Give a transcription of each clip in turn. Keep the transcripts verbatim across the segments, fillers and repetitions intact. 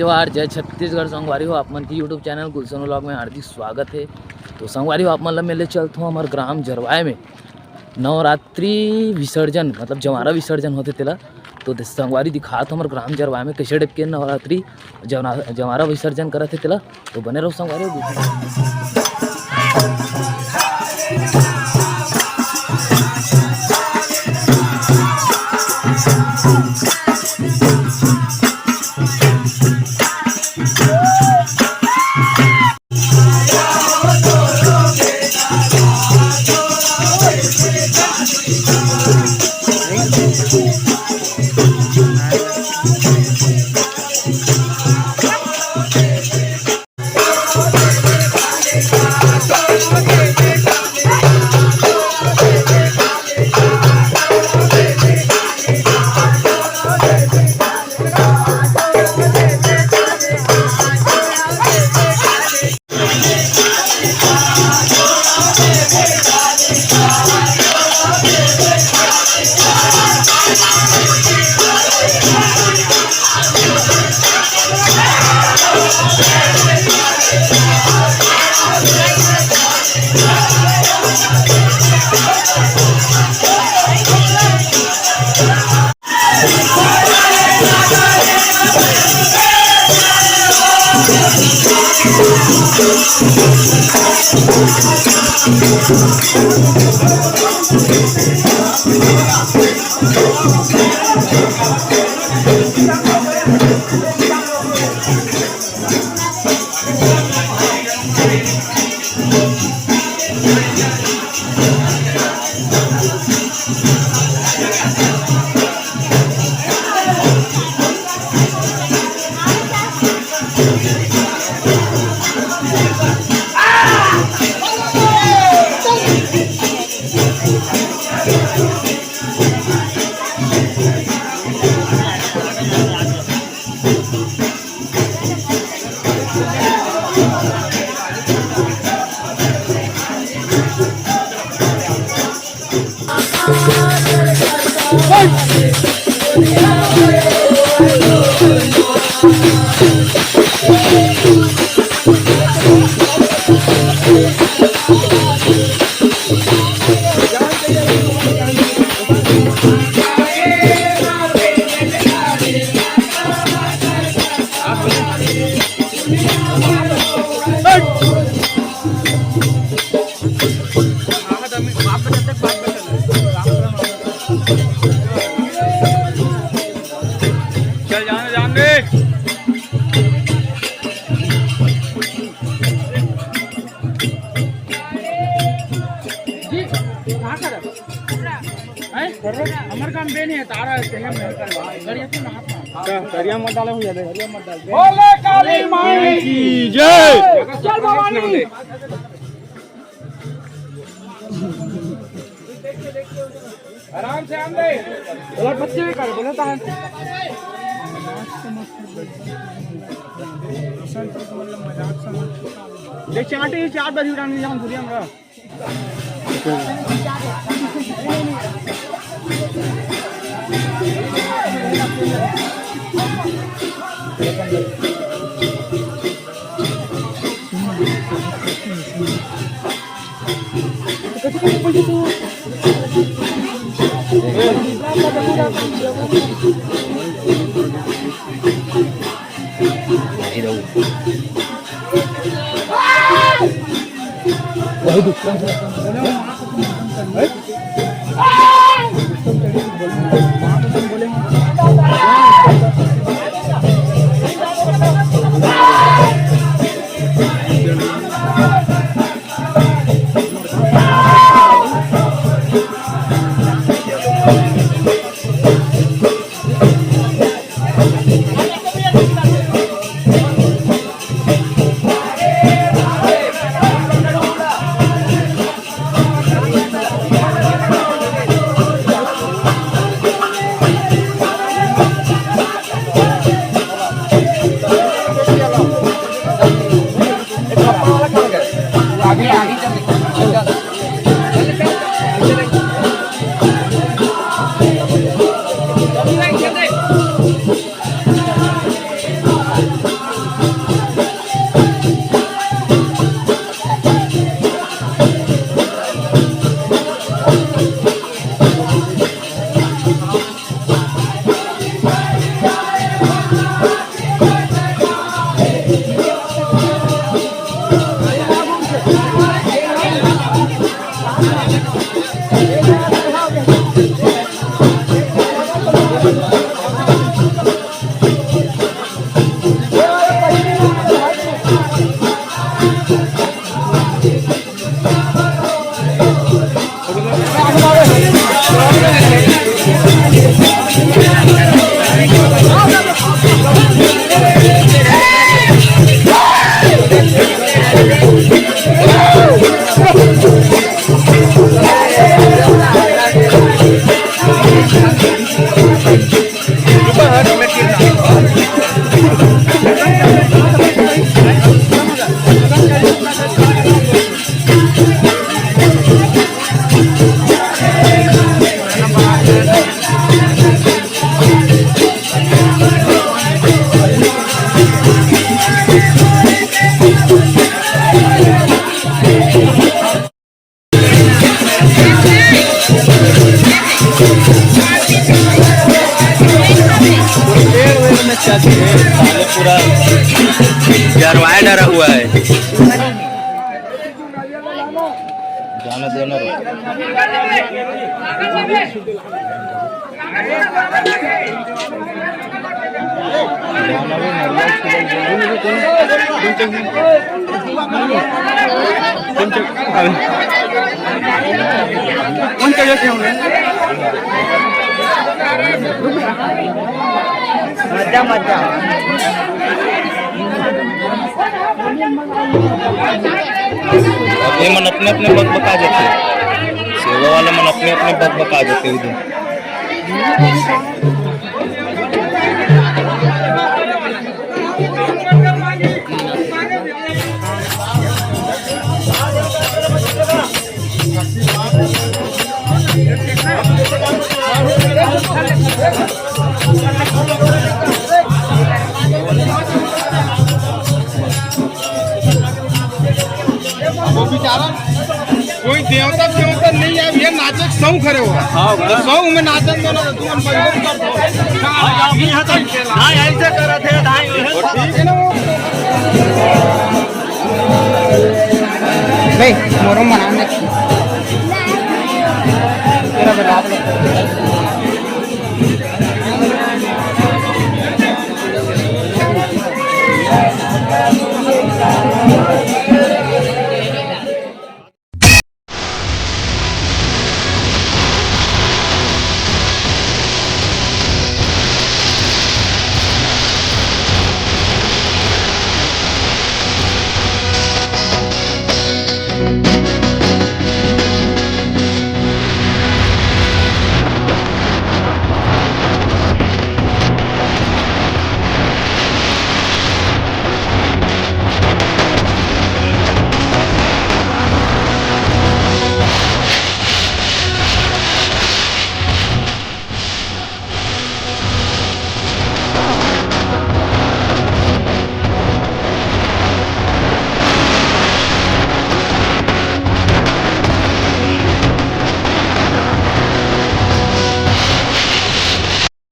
जोहार, जय छत्तीसगढ़। संगवारी हो, आप मन के YouTube चैनल गुलशन व्लॉग में हार्दिक स्वागत हे। तो संगवारी हो, आप मन ला मैं ले चलत हूँ हमर ग्राम जरवाए में नवरात्रि विसर्जन, मतलब जवारा विसर्जन होथे तेला। तो दे-, संगवारी दिखात हूँ हमर ग्राम जरवाए में कैसे टाइप के नवरात्रि जवना-, जवारा विसर्जन करत हे तेला। तो बने रहो संगवारी हो। चल, जाने, जान दे। जी, कहाँ कर? हैं? हमर काम बे नहीं है, तारा है, तेहे में कर। करिया तो ना। का, करिया मत डाले, हो जाले। करिया मत डाल। बोले काली माई की जय। चल भवानी। आराम से आन दे। बोला बच्चे भी कर, बोला तो है। देख, चाट ही चाट बजी उठाने जाऊँ, दुनिया में। पूरा डरवाए डरा हुआ है। जाना देना रे। मजा मजा। अब ये मन अपने अपने बकबका जाते, सेवा वाला मन अपने अपने बकबका जाते उधर। वो बेचारा कोई देवता देवता नहीं है, ये नाचे के शौक हरे हो। हाँ, तो शौक में नाचन दो ना, तो तुम मजबूर कर दो। हाँ, अभी यहाँ तक, हाँ, ऐसे कर रहे थे, ढाई बजे। ठीक है ना वो? भाई, मोरम बनाने की। तेरा बता दो।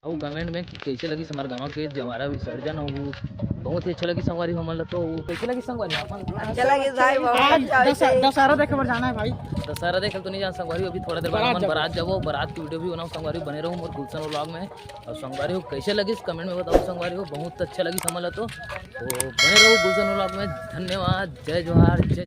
अउ comment में कि कइसे लगिस हमर गांव के जवारा विसर्जन, अउ बहुत ही अच्छा लगिस संगवारी हो हमन ला। तो कइसे लगिस संगवारी अपन? अच्छा लगिस भाई, बहुत आज अच्छा दस-, होइस। दशहरा देखे बर जाना है भाई। दशहरा देखे तो नहीं जान संगवारी, अभी थोड़ा देर बाद बारात हमन जाबो। बारात जाबो, बारात की video भी बनाओ संगवारी, बने रहो मोर गुलशन vlog में। अउ संगवारी हो कइसे लगिस comment में बताओ संगवारी हो, बहुत अच्छा लगिस हमन ला तो। तो बने रहो गुलशन vlog में। धन्यवाद, जय जोहार, जय